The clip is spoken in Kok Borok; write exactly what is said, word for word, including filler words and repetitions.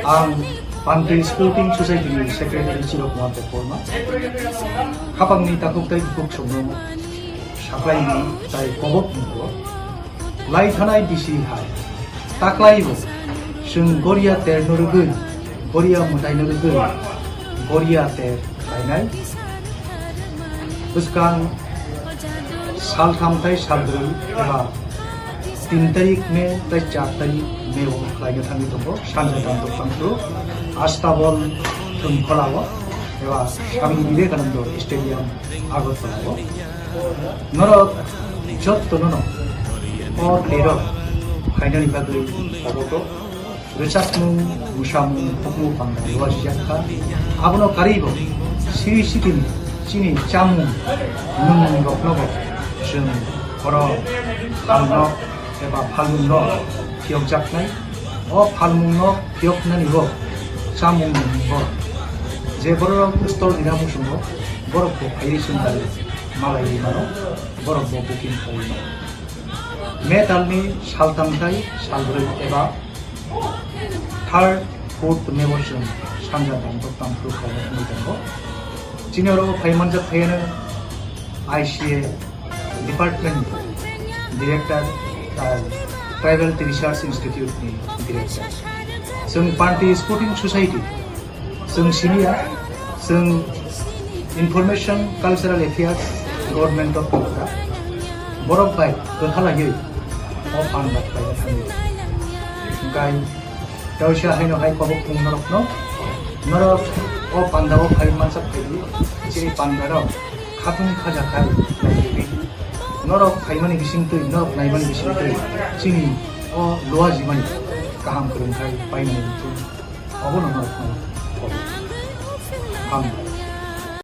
Ang Pantri Sporting Society ni Secretary Chirok Kumar Debbarma. Khapangni takhuk tei bukhuk chwngno saklaini tai kobok nungkho. Lai thanai bisi hai. Taklai bo. Chwng Goria ter no rwgwi, Goria mwtai no rwgwi, Goria ter khlainai. Bwskang saltham tai salbrwi eba tin tarik May tai char tarik May o khlaina thangwi tongo, sanja tangtok tangthu Astabol Thumkholao eba Swami Vivekananda Stadium, Agartala o. Norok jottono no o terok phainani bagwi oboto. Rwchapmung, mwsamung, hukmu panda luajak kha. Abono karwi bo siri sitini chini chamung nwngmung rokno bo chwng oro phalno eba phalmungno phiyokjaknai. O phalmungno phiyoknani bo chamung nwngmung bo je borok stol rina muchungo borok bo phaiwi chwng bai malai ri mano, borok bo booking khlaiwi mano. May talni saltham tai salbrwi eba third, fourth May o chwng sanja tangtok tangphru khlaina thangwi tongo. Chini oro phai manjak phaiano I C A department ni director, tai Tribal Research Institute ni director. Chwng Pantri Sporting Society, chwng siniya, chwng Information Cultural Affairs, Government of Tripura, borok bai kwtha laiwi o panda khlaina thangwi. Hwnkhe Tawisa haino hai kobok thung norokno, norok o pandao phai mansak phaidi, chini pandarok khatung khaja khai naiwi. Norok phaimani bisingtwi, norok naimani bisingtwi, chini o luajimani kaham kwrwng khai paimani muchung, obono norokno kobok. Hambai.